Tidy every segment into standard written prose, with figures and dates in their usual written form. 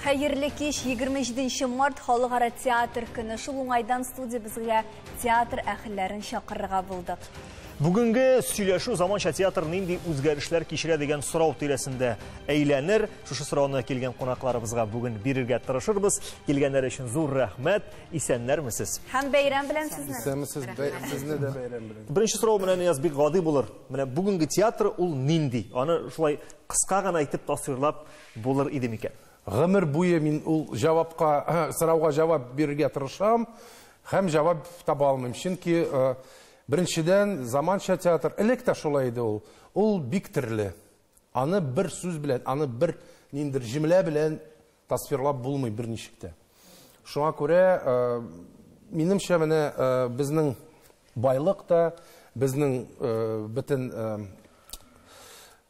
Хәерле кич, 27 март халыкара театр көне. Шул уңайдан студиябезгә театр әһелләрен чакырырга булдык. Бүгенге сөйләшү заманча театр нинди үзгәрешләр кичерә дигән сорау тирәсендә әйләнер. Шушы сорауны килгән кунакларыбызга бүген бирергә тырышырбыз. Килгәннәр өчен зур рәхмәт. Исәннәрмесез? Һәм бәйрәм белән сезне. Исәнмесез, сезне дә бәйрәм белән. Беренче сорау менә Нияз бик гади булыр. Менә бүгенге театр ул нинди? Аны шулай кыска гына итеп тасвирлап булыр иде микән? Гомер буе мин ул җавапка, сорауга җавап бирергә тырышам һәм җавап таба алмыйм. Чөнки беренчедән, заманча театр элек тә шулай иде ул. Ул бик төрле. Аны бер сүз белән, аны бер ниндер җөмлә белән тасвирлап булмый берничек тә. Шуңа күрә, минемчә, менә безнең байлык та, безнең бөтен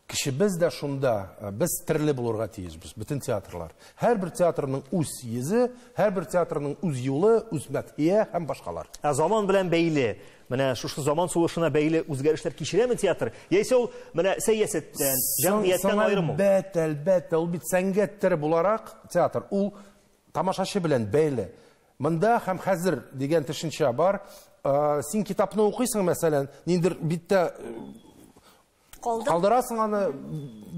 кешебез дә шунда, без төрле булырга тиешбез, бөтен театрлар. Һәрбер театрның үз йөзе, һәрбер театрның үз юлы, үз мәдхия һәм башкалар. Ә заман белән бәйле, менә шушы заман сулышына бәйле үзгәрешләр кичерәме театр? Яисә ул менә сәясәттән, җәмгыятьтән аерымы? Әлбәттә, әлбәттә, ул бит сәнгать төре буларак театр, ул тамашачы белән бәйле. Монда һәм хәзер дигән төшенчә бар. Син китапны укыйсың, мәсәлән, ниндер биттә калдырасың аны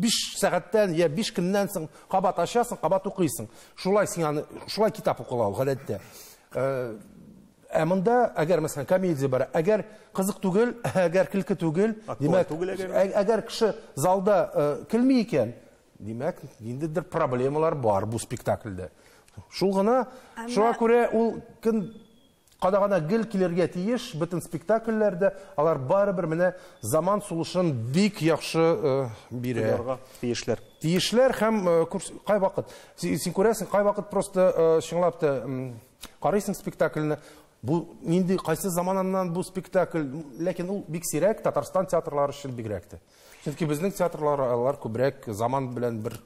5 сәгатьтән я 5 көннән соң кабат ачасың, кабат укыйсың. Шулай син аны, шулай китап укыла ул гадәттә. Ә монда, әгәр мәсәлән комедия бар, әгәр кызык түгел, әгәр көлке түгел, Актуаль димәк, түгел әгәр. Әгәр кеше залда көлми икән, димәк, ниндидер проблемалар бар бу спектакльдә. Шул гына, шуңа күрә ул көн кадагана гел килергә тиеш, бөтен спектакльләрдә алар барыбер менә заман сулышын бик яхшы бирә. Тоярга тиешләр. Тиешләр һәм кайвакыт, син күрәсең, кайвакыт просто чынлап та карыйсың спектакльне, бу нинди, кайсы заманнан бу спектакль, ләкин ул бик сирәк Татарстан театрлары өчен бигрәк тә. Чөнки безнең театрлар алар күбрәк заман белән бер.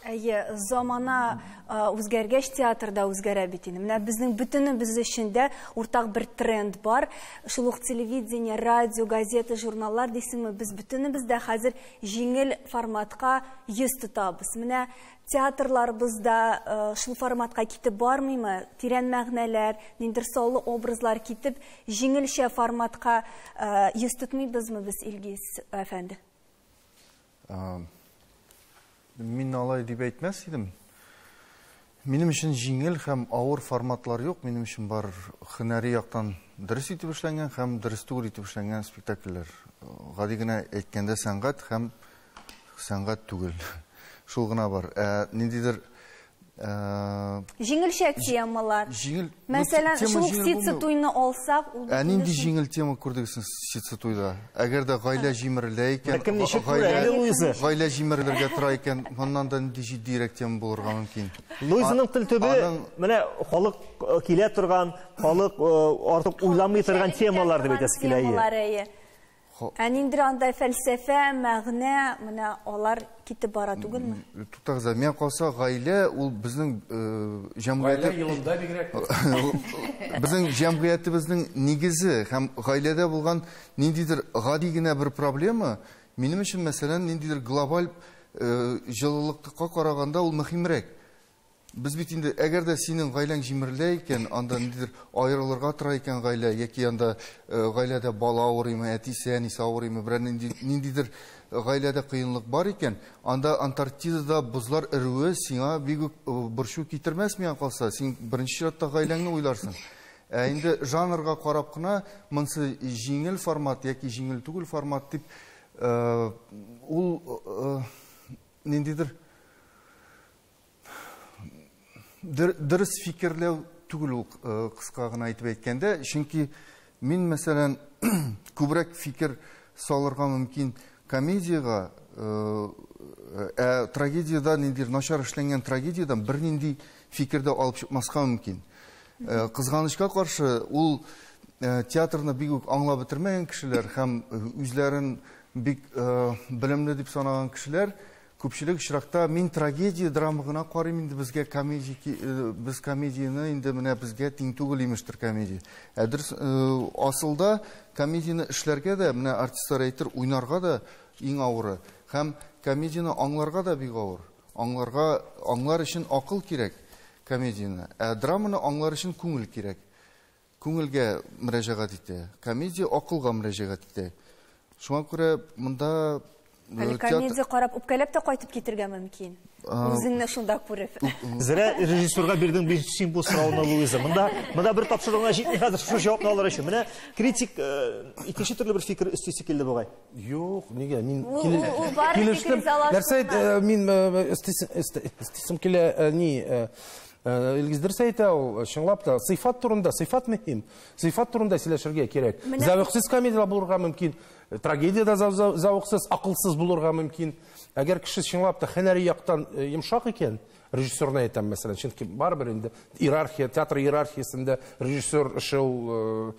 Әйе, замана үзгәргәч театрда үзгәрә бит инде. Менә безнең бөтенебез өчен дә уртак бер тренд бар. Шул ук телевидение, радио, газета, журналлар дисеңме, без бөтенебез дә хәзер җиңел форматка йөз тотабыз. Менә театрларыбыз да шул форматка китеп бармыймы? Тирән мәгънәләр, ниндидер саллы образлар китеп, җиңелчә форматка йөз тотмыйбызмы без, Илгиз әфәнде? Мин алай дип әйтмәс идем. Минем өчен җиңел һәм авыр форматлар юк. Минем өчен бар һөнәри яктан дөрес итеп эшләнгән һәм дөрес түгел итеп эшләнгән спектакльләр. Гади генә әйткәндә, сәнгать һәм сәнгать түгел. Шул гына бар. Ниндидер Җиңелчә темалар. Җиңел, Мәсәлән, тема шул ук җиңел ситсы булмый. туйны алсак, ул Ә нинди бөтенләй җиңел тема күрдегез сез ситсы туйда? Әгәр дә гаилә җимерелә икән, Менә кем ничек күрә, әле Луиза? гаилә җимерелергә тора икән, моннан да нинди җитдирәк тема булырга мөмкин? Луизаның тел төбе, Аның менә халык килә торган, халык артык уйламый торган Халык темалар дип әйтәсе килә, әйе. Темалар, әйе. Ә ниндидер анда фәлсәфә, мәгънә, менә алар китеп бара түгелме? Туктагыз, миңа калса, гаилә ул безнең җәмгыяте Гаилә елында бигрәк. Безнең җәмгыятебезнең нигезе һәм гаиләдә булган ниндидер гади генә бер проблема, минем өчен, мәсәлән, ниндидер глобаль җылылыкка караганда ул мөһимрәк. Без бит инде, әгәр дә синең гаиләң җимерелә икән, анда ниндидер аерылырга тора икән гаилә, яки анда гаиләдә бала авырыймы, әтисе, әнисе авырыймы, берәр ниндидер гаиләдә кыенлык бар икән, анда Антарктидада бозлар эрүе сиңа бик үк борчу китермәс миңа калса, син беренче чиратта гаиләңне уйларсың. Ә инде жанрга карап кына, монысы җиңел формат яки җиңел түгел формат дип ул ниндидер дөрес фикерләү түгел ул кыска гына әйтеп әйткәндә, чөнки мин, мәсәлән, күбрәк фикер салырга мөмкин комедиягә, ә трагедиядә ниндидер начар эшләнгән трагедиядән бернинди фикер дә алып чыкмаска мөмкин. Кызганычка каршы, ул театрны бик үк аңлап бетермәгән кешеләр һәм үзләрен бик белемле дип санаган кешеләр күпчелек очракта мин трагедия, драма гына карыйм инде, безгә комедия без комедияне инде менә безгә тиң түгел имештер комедия. Ә дөрес асылда комедияне эшләргә дә, менә артистлар әйтер, уйнарга да иң авыры. Һәм комедияне аңларга да бик авыр. Аңларга, аңлар өчен акыл кирәк комедияне. Ә драманы аңлар өчен күңел кирәк. Күңелгә мөрәҗәгать итә. Комедия акылга мөрәҗәгать итә. Шуңа күрә монда Әле комедия карап үпкәләп тә кайтып китергә мөмкин. Үзеңне шунда күреп. Зря режиссерга бирдең бит син бу сорауны, Луиза. Монда бер тапшыруга җитми хәзер шушы җавапны алыр өчен. Менә критик икенче төрле бер фикер өстисе килде бугай. Юк, нигә? Мин килештем. Нәрсә мин өстисем килә, ни Илгиз дөрес әйтә ул, чынлап та, сыйфат турында, сыйфат мөһим. Сыйфат турында сөйләшергә кирәк. Зәвыксыз комедияләр булырга мөмкин, трагедия дә зәвыксыз, акылсыз булырга мөмкин. Әгәр кеше чынлап та һөнәри яктан йомшак икән, режиссерны әйтәм, мәсәлән, чөнки барыбер инде иерархия, театр иерархиясендә режиссер эше ул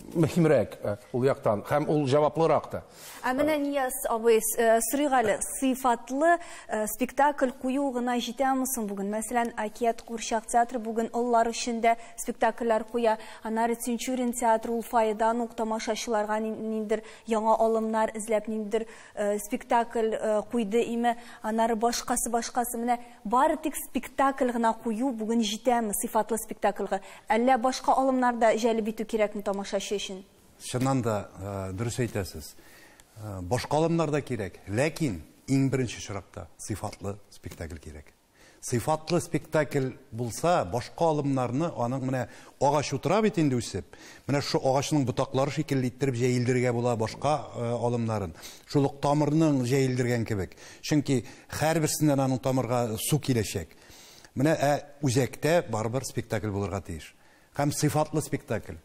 мөһимрәк ул яктан һәм ул җаваплырак та. Ә менә Нияз абый, сорыйк әле, сыйфатлы спектакль кую гына җитәме соң бүген? Мәсәлән, Әкият курчак театры бүген олылар өчен дә спектакльләр куя. Аннары Тинчурин театры ул фойедан ук тамашачыларга ниндидер яңа алымнар эзләп, ниндидер спектакль куйды име. Аннары башкасы, башкасы. Менә бары тик спектакль гына кую бүген җитәме сыйфатлы спектакльгә? Әллә башка алымнар да җәлеп итү кирәкме тамашачы өчен? Чыннан да дөрес әйтәсез. Башка алымнар да кирәк, ләкин иң беренче чиратта сыйфатлы спектакль кирәк. Сыйфатлы спектакль булса, башка алымнарны аның менә агач утыра бит инде үсеп. Менә шу агачның ботаклары шикелле иттереп җәелдерергә була башка алымнарын. Шул ук тамырның җәелдергән кебек. Чөнки һәрберсеннән аның тамырга су киләчәк. Менә үзәктә барыбер спектакль булырга тиеш. Һәм сыйфатлы спектакль.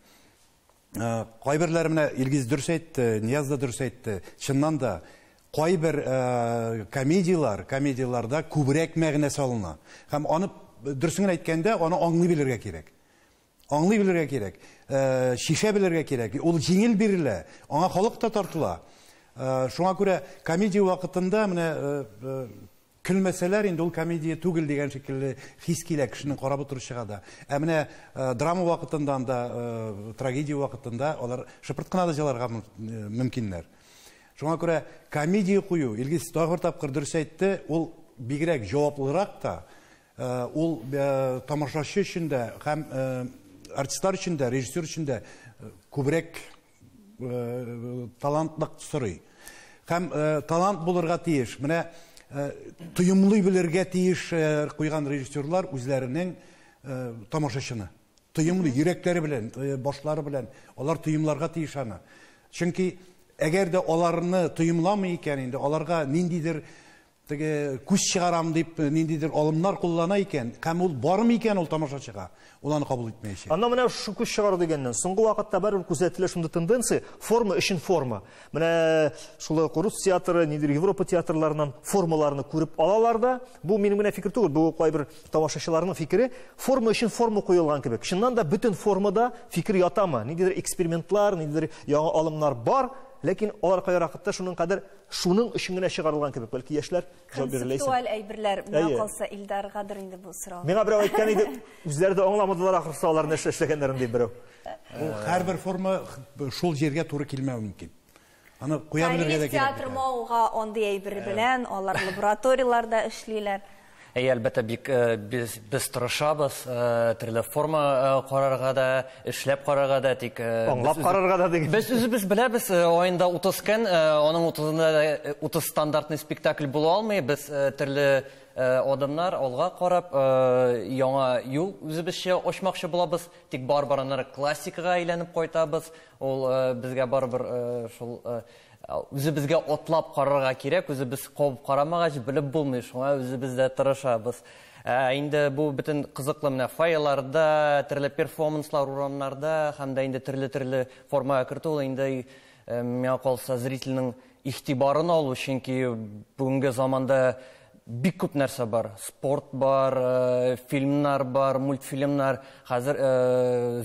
Кайберләре менә Илгиз дөрес әйтте, Нияз да дөрес әйтте. Чыннан да кайбер комедияләр, комедияләрдә күбрәк мәгънә салына. Һәм аны дөресен генә әйткәндә, аны аңлый белергә кирәк. Аңлый белергә кирәк, шишә белергә кирәк. Ул җиңел бирелә, аңа халык та тартыла. Шуңа күрә комедия вакытында менә көлмәсәләр инде ул комедия түгел дигән шикелле хис килә кешенең карап утыручыга да. Ә менә драма вакытында анда, трагедия вакытында алар шыпырт кына да җыларга мөмкиннәр. Шуңа күрә комедия кую, Илгиз тагы бер тапкыр дөрес әйтте, ул бигрәк җаваплырак та, ул тамашачы өчен дә һәм артистлар өчен дә, режиссер өчен дә күбрәк талантлык сорый. Һәм талант булырга тиеш. Менә тоемлый белергә тиеш куйган режиссерлар үзләренең тамашачыны. Тоемлый, йөрәкләре белән, башлары белән алар тоемларга тиеш аны. Чөнки әгәр дә аларны тоемламый икән инде, аларга ниндидер теге күз чыгарам дип ниндидер алымнар куллана икән, һәм ул бармы икән ул тамашачыга, ул аны кабул итмәячәк. Аннан менә шушы күз чыгару дигәннән, соңгы вакытта барыбер күзәтелә шундый тенденция, форма өчен форма. Менә шул ук рус театры, ниндидер Европа театрларыннан формаларны күреп алалар да, бу минем генә фикер түгел, бу кайбер тамашачыларның фикере, форма өчен форма куелган кебек. Чыннан да бөтен формада фикер ятамы? Ниндидер экспериментлар, ниндидер яңа алымнар бар, ләкин алар кайбер вакытта шуның кадәр шуның өчен генә чыгарылган кебек. Бәлки яшьләр җавап бирә аласың. Концептуаль әйберләр миңа калса Илдаргадыр инде бу сорау. Миңа берәү әйткән иде, үзләре дә аңламадылар ахрысы алар нәрсә эшләгәннәрен дип берәү. Ул һәрбер форма шул җиргә туры килмәве мөмкин. Аны куя белергә дә кирәк. Театр мауга андый әйбер белән алар лабораторияләрдә эшлиләр. Әйе, әлбәттә, бик без тырышабыз, төрле форма карарга да, эшләп карарга да, тик аңлап карарга да дигән. Без үзебез беләбез, аенда 30 көн, аның 30-ында да 30 стандартный спектакль була алмый. Без төрле адымнар алга карап, яңа юл үзебезчә ачмакчы булабыз, тик барыбер аннары классикага әйләнеп кайтабыз. Ул безгә барыбер шул үзебезгә атлап карарга кирәк, үзебез кабып карамагач белеп булмый, шуңа үзебез дә тырышабыз. Инде бу бөтен кызыклы менә фойеларда, төрле перформанслар урамнарда һәм дә инде төрле-төрле формага кертү, ул инде миңа калса зрительнең игътибарын алу, чөнки бүгенге заманда бик күп нәрсә бар. Спорт бар, фильмнар бар, мультфильмнар. Хәзер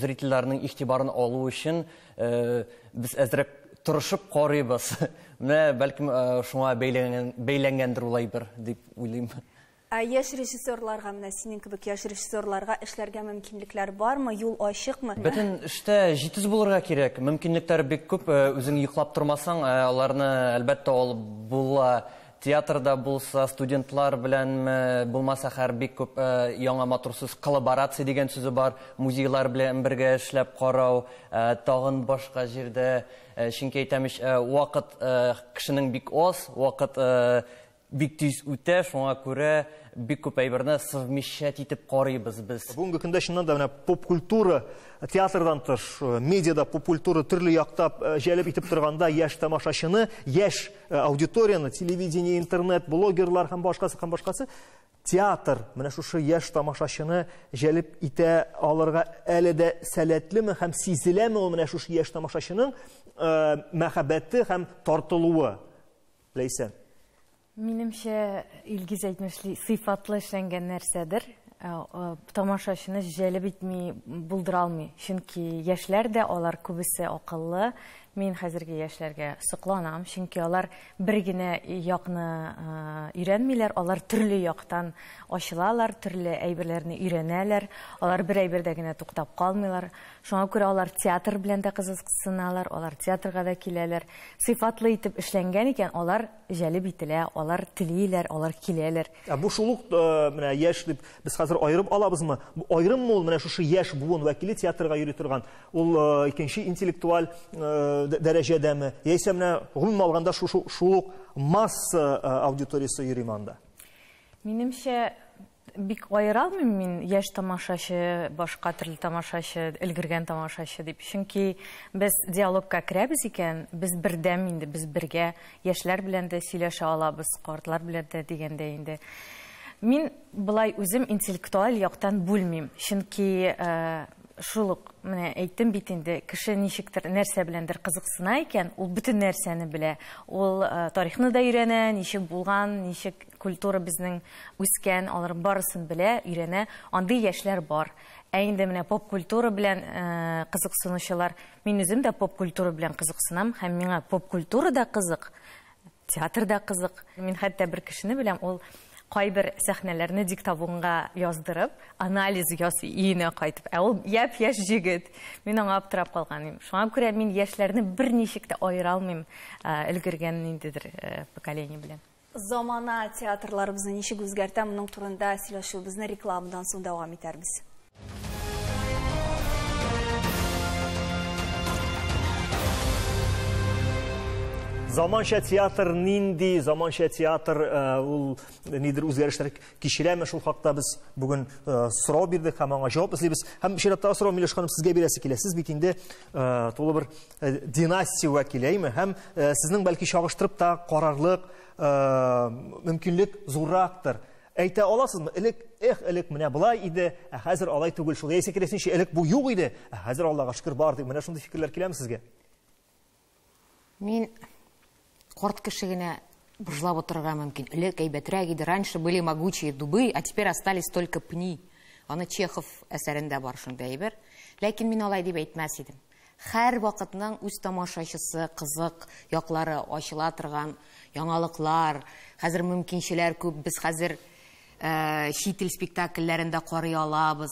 зрительләрнең игътибарын алу өчен без әзрәк тырышып карыйбыз. Менә бәлкем шуңа бәйләнгәндер ул әйбер дип уйлыйм. Ә яшь режиссерларга, менә синең кебек яшь режиссерларга эшләргә мөмкинлекләр бармы? Юл ачыкмы? Бөтен эштә җитез булырга кирәк. Мөмкинлекләр бик күп. Үзең йоклап тормасаң, аларны әлбәттә алып була. Театрда булса, студентлар беләнме, булмаса хәр бик күп яңа матур сүз коллаборация дигән сүзе бар, музейлар белән бергә эшләп карау, тагын башка җирдә, чөнки әйтәм ич, вакыт кешенең бик аз, вакыт бик тиз үтә, шуңа күрә бик күп әйберне совмещать итеп карыйбыз без. Бүгенге көндә чыннан да менә поп-культура, театрдан тыш, медиада поп-культура төрле яктап җәлеп итеп торганда яшь тамашачыны, яшь аудиторияне, телевидение, интернет, блогерлар һәм башкасы, һәм башкасы, театр менә шушы яшь тамашачыны җәлеп итә алырга әле дә сәләтлеме һәм сизеләме ул менә шушы яшь тамашачының мәхәббәте һәм тартылуы? Ләйсән. Минемчә, Илгиз әйтмешли, сыйфатлы эшләнгән нәрсәдер. Тамашачыны җәлеп итми булдыра алмый. Чөнки яшьләр дә, алар күбесе акыллы. Мин хәзерге яшьләргә сокланам, чөнки алар бер генә якны өйрәнмиләр, алар төрле яктан ачылалар, төрле әйберләрне өйрәнәләр, алар бер әйбердә генә туктап калмыйлар. Шуңа күрә алар театр белән дә кызыксыналар, алар театрга да киләләр. Сыйфатлы итеп эшләнгән икән, алар җәлеп ителә, алар телиләр, алар киләләр. Ә бу шул ук менә яшь дип без хәзер аерып алабызмы? Бу аерыммы ул менә шушы яшь буын вәкиле театрга йөри торган, ул икенче интеллектуаль дәрәҗәдәме? Яисә менә гомумән алганда шул ук масса аудиториясе йөриме анда? Минемчә, бик аера алмыйм мин яшь тамашачы, башка төрле тамашачы, өлгергән тамашачы дип. Чөнки без диалогка керәбез икән, без бердәм инде, без бергә яшьләр белән дә сөйләшә алабыз, картлар белән дә дигәндә инде. Мин былай үзем интеллектуаль яктан бүлмим, чөнки шул ук, менә әйттем бит инде, кеше ничектер нәрсә беләндер кызыксына икән, ул бөтен нәрсәне белә. Ул тарихны да өйрәнә, ничек булган, ничек культура безнең үскән, алар барысын белә, өйрәнә. Андый яшьләр бар. Ә инде менә поп-культура белән кызыксынучылар, мин үзем дә поп-культура белән кызыксынам, һәм миңа поп-культура да кызык, театр да кызык. Мин хәтта бер кешене беләм, ул кайбер сәхнәләрне диктофонга яздырып, анализ ясый өенә кайтып. Ә ул япь-яшь җегет. Мин аңа аптырап калган идем. Шуңа күрә мин яшьләрне берничек тә аера алмыйм, өлгергән ниндидер поколение белән. Замана театрларыбызны ничек үзгәртә, моның турында сөйләшүебезне рекламадан соң дәвам итәрбез. Заманча театр нинди? Заманча театр ул нидер үзгәрешләр кичерәме? Шул хакта без бүген сорау бирдек һәм аңа җавап эзлибез. Һәм чираттагы сорау Миләш ханым сезгә бирәсе килә. Сез бит инде тулы бер династия вәкиле, әйме? Һәм сезнең бәлки чагыштырып та карарлык мөмкинлек зуррактыр. Әйтә аласызмы? Элек, эх, элек менә болай иде, ә хәзер алай түгел шул. Яисә киресенчә, элек бу юк иде, ә хәзер Аллага шөкер бар дип, менә шундый фикерләр киләме сезгә? Мин карт кеше генә быжлап утырырга мөмкин. Элек әйбәтрәк иде. Раньше были могучие дубы, а теперь остались только пни. Аны Чехов әсәрендә бар шундый әйбер. Ләкин мин алай дип әйтмәс идем. Һәр вакытның үз тамашачысы, кызык яклары ачыла торган яңалыклар, хәзер мөмкинчеләр күп. Без хәзер чит ил спектакльләрен дә карый алабыз,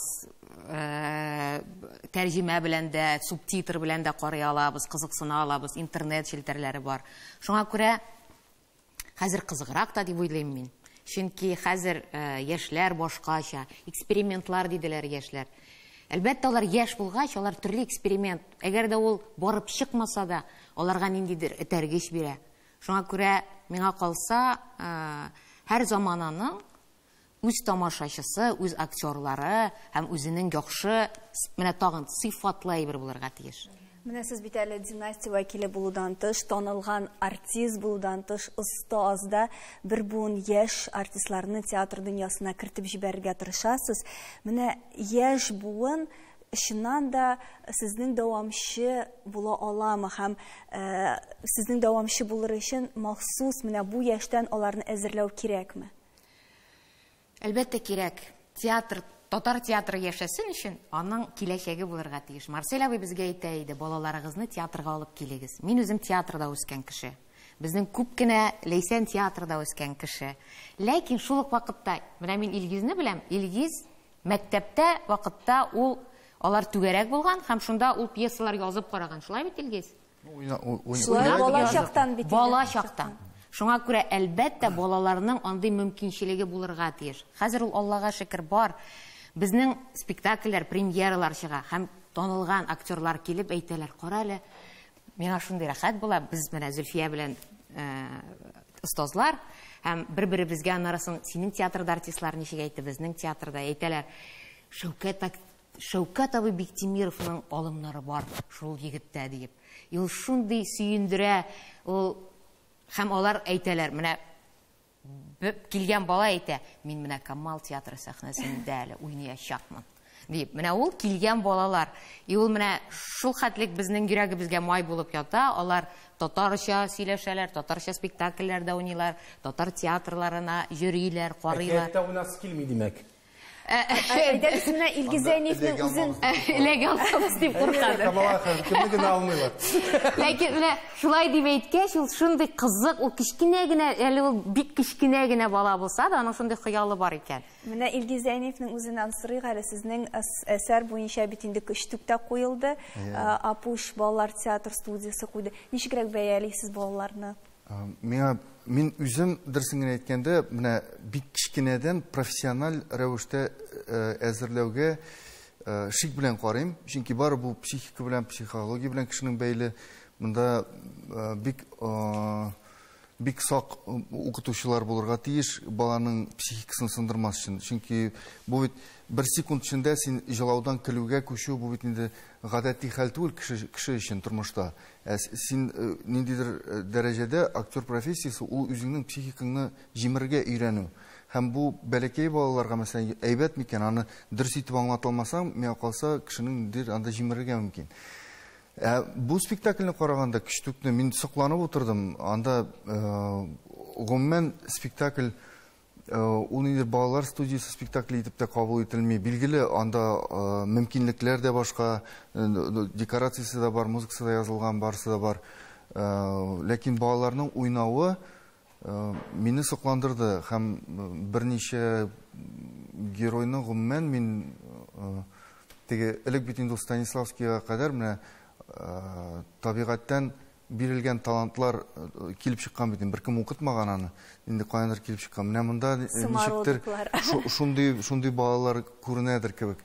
тәрҗемә белән дә, субтитр белән дә карый алабыз, кызыксына алабыз, интернет челтәрләре бар. Шуңа күрә хәзер кызыграк та дип уйлыйм мин. Чөнки хәзер яшьләр башкача, экспериментлар диделәр яшьләр. Әлбәттә, алар яшь булгач, алар төрле эксперимент. Әгәр дә ул барып чыкмаса да, аларга ниндидер этәргеч бирә. Шуңа күрә миңа калса, һәр замананың үз тамашачысы, үз актерлары һәм үзенең яхшы, менә тагын сыйфатлы әйбер булырга тиеш. Менә сез бит әле династия вәкиле булудан тыш, танылган артист булудан тыш, остаз да бер буын яшь артистларны театр дөньясына кертеп җибәрергә тырышасыз. Менә яшь буын чыннан да сезнең дәвамчы була аламы һәм сезнең дәвамчы булыр өчен махсус менә бу яшьтән аларны әзерләү кирәкме? Әлбәттә кирәк. Театр, татар театры яшәсен өчен аның киләчәге булырга тиеш. Марсель абый безгә әйтә иде, балаларыгызны театрга алып килегез. Мин үзем театрда үскән кеше. Безнең күп кенә Ләйсән театрда үскән кеше. Ләкин шул ук вакытта, менә мин Илгизне беләм, Илгиз мәктәптә вакытта ул алар түгәрәк булган һәм шунда ул пьесалар язып караган. Шулай бит, Илгиз? Шулай бала чактан бит инде. Бала чактан. Шуңа күрә, әлбәттә, балаларның андый мөмкинчелеге булырга тиеш. Хәзер ул, Аллага шөкер, бар. Безнең спектакльләр, премьералар чыга һәм танылган актерлар килеп әйтәләр, кара әле, миңа шундый рәхәт була, без менә Зөлфия белән остазлар һәм бер-беребезгә аннары соң синең театрда артистлар ничек әйтте, безнең театрда әйтәләр, Шәүкәт Шәүкәт абый Биктимировның алымнары бар шул егеттә диеп. И ул шундый сөендерә, ул һәм алар әйтәләр, менә килгән бала әйтә, мин менә Камал театры сәхнәсендә әле уйнаячакмын дип. Менә ул килгән балалар. И ул менә шул хәтлек безнең йөрәгебезгә май булып ята. Алар татарча сөйләшәләр, татарча спектакльләрдә уйныйлар, татар театрларына йөриләр, карыйлар. Әкияттә уйнасы килми, димәк. Әйдәгез менә Илгиз Зәйниевнең үзен эләгә алсабыз дип куркадыр. Камала хәзер кемне генә алмыйлар. Ләкин менә шулай дип әйткәч, ул шундый кызык, ул кечкенә генә, әле ул бик кечкенә генә бала булса да, аның шундый хыялы бар икән. Менә Илгиз Зәйниевнең үзеннән сорыйк әле, сезнең әсәр буенча бит инде Көчтүк тә куелды, Апуш балалар театр студиясе куйды. Ничегрәк бәялисез балаларны? Миңа, мин үзем дөресен генә әйткәндә, менә бик кечкенәдән профессиональ рәвештә әзерләүгә шик белән карыйм. Чөнки бары бу психика белән, психология белән кешенең бәйле. Монда бик бик сак укытучылар булырга тиеш баланың психикасын сындырмас өчен. Чөнки бу бит бер секунд эчендә син җылаудан көлүгә күчү, бу бит инде гадәти хәл түгел кеше өчен тормышта. Ә син ниндидер дәрәҗәдә актер профессиясе ул үзеңнең психикаңны җимерергә өйрәнү. Һәм бу бәләкәй балаларга, мәсәлән, әйбәт микән, аны дөрес итеп аңлата алмасаң, миңа калса, кешенең ниндидер анда җимерергә мөмкин. Бу спектакльне караганда Көчтүкне мин сокланып утырдым. Анда гомумән спектакль ул ниндидер балалар студиясе спектакле итеп тә кабул ителми. Билгеле, анда мөмкинлекләр дә башка, декорациясе дә бар, музыкасы да язылган, барысы да бар. Ләкин балаларның уйнавы мине сокландырды һәм берничә геройны гомумән мин теге элек бит инде Станиславскийга кадәр менә табигатьтән бирелгән талантлар килеп чыккан бит, беркем укытмаган аны, инде каяндыр килеп чыккан. Менә монда ничектер шундый балалар күренәдер кебек.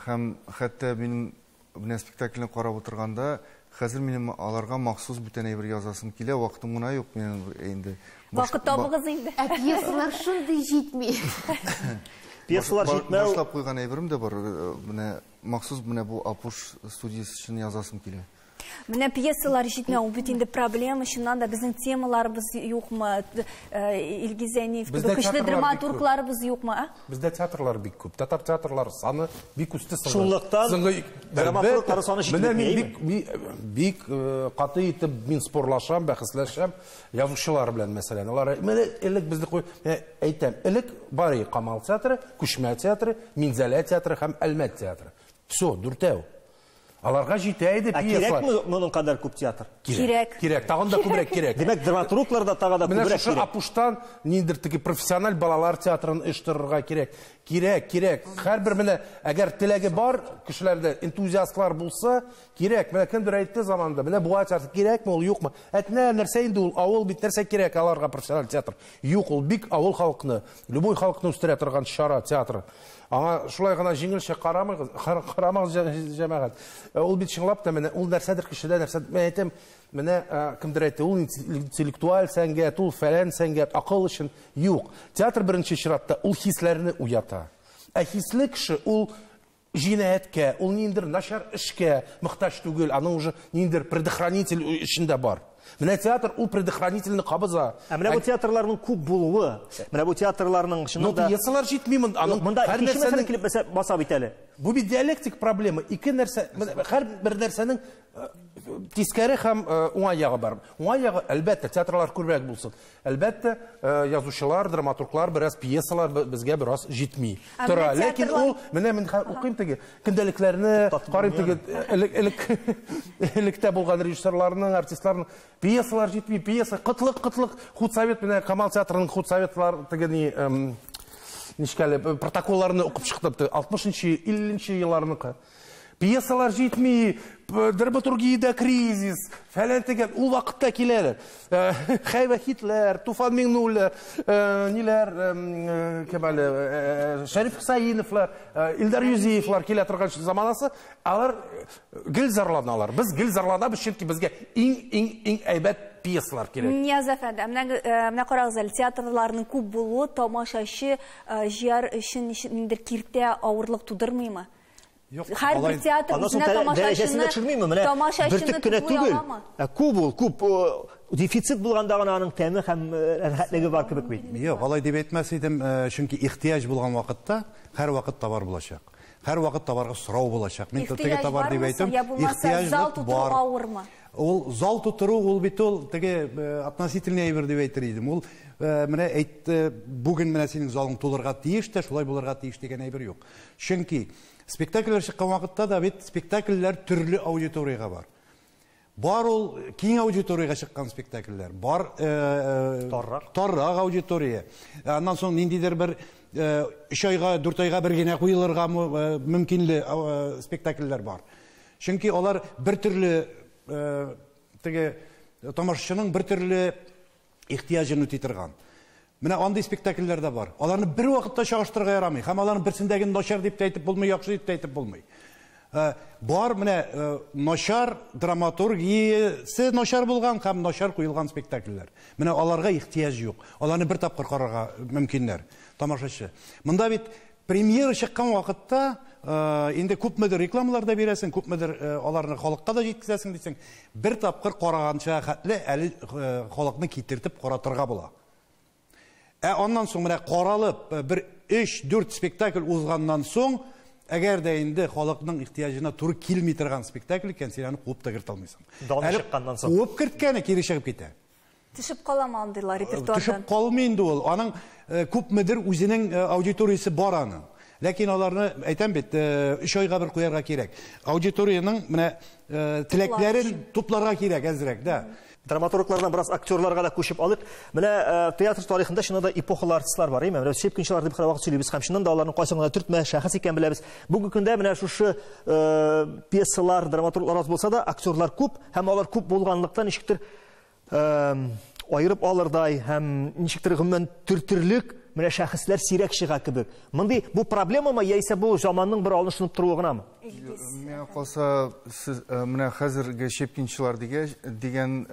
Һәм хәтта минем менә спектакльне карап утырганда, хәзер минем аларга махсус бүтән әйбер язасым килә, вакытым гына юк минем инде. Вакыт табыгыз инде. Ә пьесалар шундый җитми. Пьесалар җитмәү. Башлап куйган әйберем дә бар, менә махсус менә бу Апуш студиясе өчен язасым килә. Менә пьесалар җитмәү, ул бит инде проблема, чыннан да безнең темаларыбыз юкмы, Илгиз Зәйниев кебек көчле драматургларыбыз юкмы, а? Бездә театрлар бик күп. Татар театрлары саны бик үсте соңгы. Шунлыктан драматурглар саны җитми. Менә мин бик каты итеп мин спорлашам, бәхәсләшәм язучылар белән, мәсәлән. Алар менә элек безне куй, әйтәм, элек Бари Камал театры, Күчмә театры, Минзәлә театры һәм Әлмәт театры. Всё, дүртәү. Аларга җитә иде пьесалар. Ә кирәкме моның кадәр күп театр? Кирәк. Кирәк, тагын да күбрәк кирәк. Димәк, драматурглар да тагы да күбрәк кирәк. Менә шушы Апуштан ниндидер теге профессиональ балалар театрын оештырырга кирәк. Кирәк, кирәк. Һәрбер менә әгәр теләге бар, кешеләрдә энтузиастлар булса, кирәк. Менә кемдер әйтте заманында, менә Буа театры кирәкме ул, юкмы? Әтнә нәрсә инде ул, авыл бит, нәрсә кирәк аларга профессиональ театр? Юк, ул бик авыл халкны, любой халыкны үстерә торган чара театры. Аңа шулай гына җиңелчә карамагыз, карамагыз, җәмәгать. Ул бит чынлап та менә ул нәрсәдер кешедә нәрсә, мен әйтәм, менә кемдер әйтте, ул интеллектуаль сәнгать, ул фәлән сәнгать, акыл өчен юк. Театр беренче чиратта ул хисләрне уята. Ә хисле кеше ул җинаятькә, ул ниндидер начар эшкә мохтаҗ түгел, аның уже ниндидер предохранитель эчендә бар. Менә театр ул предохранительне кабыза. Ә менә бу театрларның күп булуы, менә бу театрларның чыннан да Но пьесалар җитми монда. Аның монда икенче мәсьәлә килеп баса бит әле. Бу бит диалектик проблема. Ике нәрсә, һәр бер нәрсәнең тискәре һәм уңай ягы бар. Уңай ягы, әлбәттә, театрлар күбрәк булсын. Әлбәттә, язучылар, драматурглар бераз пьесалар безгә бераз җитми. Тора. Ләкин ул, менә мин укыйм теге көндәлекләрне, карыйм теге электә булган режиссерларның, артистларның пьесалар җитми, пьеса кытлык, кытлык. Худсовет менә Камал театрының худсоветлар теге ни, ничек әле, протоколларны укып чыктым, 60-нчы, 50-нче елларныкы. Пьесалар җитми, драматургиядә кризис, фәлән тегән, ул вакытта киләләр. Хәй Вахитләр, Туфан Миңнуллер, ниләр, кем әле, Шәриф Хусаиновлар, Илдар Юзиевлар килә торган заманасы, алар гел зарланалар. Без гел зарланабыз, чөнки безгә иң-иң-иң әйбәт пьесалар кирәк. Нияз әфәнде, менә карагыз әле, театрларның күп булуы тамашачы җыяр өчен ниндидер киртә, авырлык тудырмыймы? Һәрбер театр үзенә тамашачыны тамашачыны туплый аламы? Күп ул, күп. Дефицит булганда гына аның тәме һәм рәхәтлеге бар кебек бит. Юк, алай дип әйтмәс идем, чөнки ихтыяҗ булган вакытта һәрвакыт товар булачак. Һәрвакыт товарга сорау булачак. Мин теге товар дип әйтәм, ихтыяҗ зал тутыру авырмы? Ул зал тутыру, ул бит ул теге относительный әйбер дип әйтер идем. Ул менә әйтте, бүген менә синең залың тулырга тиеш тә, шулай булырга тиеш дигән әйбер юк. Чөнки спектакльләр чыккан вакытта да бит спектакльләр төрле аудиториягә бар. Бар ул киң аудиториягә чыккан спектакльләр, бар таррак аудитория. Аннан соң ниндидер бер 3 айга, 4 айга бер генә куелырга мөмкинле спектакльләр бар. Чөнки алар бер төрле теге тамашачының бер төрле ихтыяҗын үти торган. Менә андый спектакльләр дә бар. Аларны бер вакытта чагыштырырга ярамый. Һәм аларның берсендәге начар дип тә әйтеп булмый, яхшы дип тә әйтеп булмый. Бар менә начар драматургиясе начар булган һәм начар куелган спектакльләр. Менә аларга ихтыяҗ юк. Аларны бер тапкыр карарга мөмкиннәр тамашачы. Монда бит премьера чыккан вакытта инде күпмедер рекламалар да бирәсең, күпмедер аларны халыкка да җиткезәсең дисең. Бер тапкыр караганча хәтле әле халыкны китертеп каратырга була. Ә аннан соң менә каралып бер 3-4 спектакль узганнан соң, әгәр дә инде халыкның ихтыяҗына туры килми торган спектакль икән, син аны куып та кертә алмыйсың. Даны чыкканнан соң. Куып керткәне кире чыгып китә. Төшеп каламы андыйлар репертуардан? Төшеп калмый инде ул. Аның күпмедер үзенең аудиториясе бар аның. Ләкин аларны, әйтәм бит, 3 айга бер куярга кирәк. Аудиторияның менә теләкләрен тупларга кирәк әзрәк, да. Драматурглардан бераз актерларга да күчеп алыйк. Менә театр тарихында чыннан да эпохалы артистлар бар, әйме? Менә Щепкинчылар дип һәрвакыт сөйлибез һәм чыннан да аларның кайсын гына төртмә шәхес икән беләбез. Бүгенге көндә менә шушы пьесалар, драматурглар аз булса да, актерлар күп һәм алар күп булганлыктан ничектер айырып алырдай һәм ничектер гомумән төртерлек менә шәхесләр сирәк чыга кебек. Мондый бу проблемамы яисә бу заманның бер алышынып торуы гынамы? Миңа калса, сез менә хәзерге Щепкинчылар дигән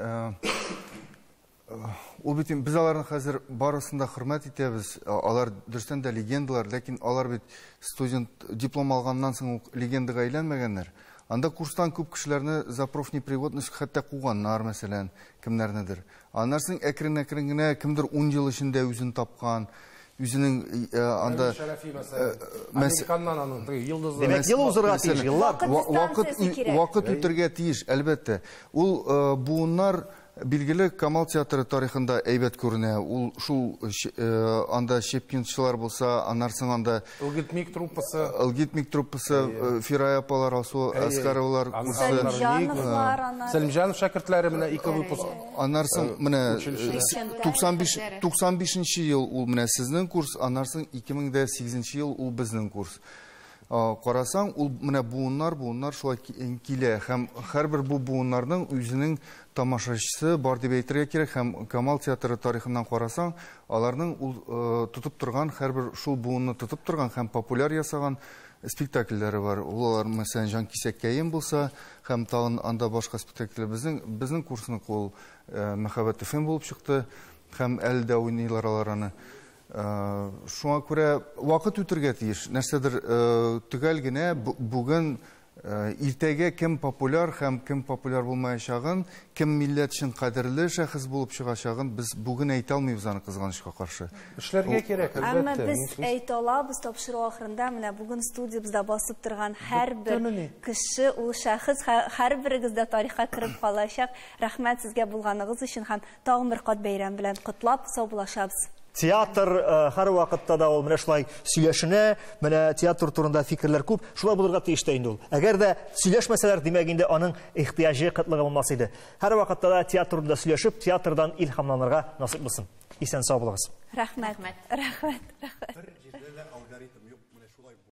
ул бит без аларны хәзер барысын да хөрмәт итәбез. Алар дөрестән дә легендалар, ләкин алар бит студент диплом алганнан соң ук легендага әйләнмәгәннәр. Анда курстан күп кешеләрне за профнепригодность хәтта куганнар, мәсәлән, кемнәрнедер. Аннан соң әкрен-әкрен генә кемдер 10 ел эчендә үзен тапкан, үзенең анда Американнан аның йолдызы. Димәк, ел узырга тиеш, еллар. Вакыт үтергә тиеш, әлбәттә. Ул буыннар билгеле Камал театры тарихында әйбәт күренә. Ул шул анда Щепкинчылар булса, аннан соң анда Алгоритмик труппасы, Алгоритмик труппасы, Фирая апалар, Алсу Аскаровалар курсы, Сәлимҗанов шәкертләре менә ике выпуск. Аннан соң менә 95 ел ул менә сезнең курс, аннан соң 2008 ел ул безнең курс. Карасаң, ул менә буыннар шулай килә һәм һәрбер бу буыннарның үзенең тамашачысы бар дип әйтергә кирәк һәм Камал театры тарихыннан карасаң, аларның ул тотып торган һәрбер шул буынны тотып торган һәм популяр ясаган спектакльләре бар. Ул алар, мәсәлән, Җан кисәккәем булса һәм тагын анда башка спектакльләр. Безнең курсның ул Мәхәббәт FM булып чыкты һәм әле дә уйныйлар алар аны. Шуңа күрә вакыт үтергә тиеш. Нәрсәдер төгәл генә бүген иртәгә кем популяр һәм кем популяр булмаячагын, кем милләт өчен кадерле шәхес булып чыгачагын без бүген әйтә алмыйбыз аны кызганычка каршы. Эшләргә кирәк, әлбәттә. Әмма без әйтә алабыз тапшыру ахырында менә бүген студиябездә басып торган һәрбер кеше ул шәхес, һәрберегез дә тарихка кереп калачак. Рәхмәт сезгә булганыгыз өчен һәм тагын бер кат бәйрәм белән котлап саубуллашабыз. Театр һәр вакытта да ул менә шулай сөйләшенә, менә театр турында фикерләр күп, шулай булырга тиеш тә инде ул. Әгәр дә сөйләшмәсәләр, димәк инде аның ихтыяҗы кытлыгы булмас иде. Һәр вакытта да театр турында сөйләшеп, театрдан илһамланырга насыйп булсын. Исән сау булыгыз. Рәхмәт. Рәхмәт. Рәхмәт. Бер җирдә дә алгоритм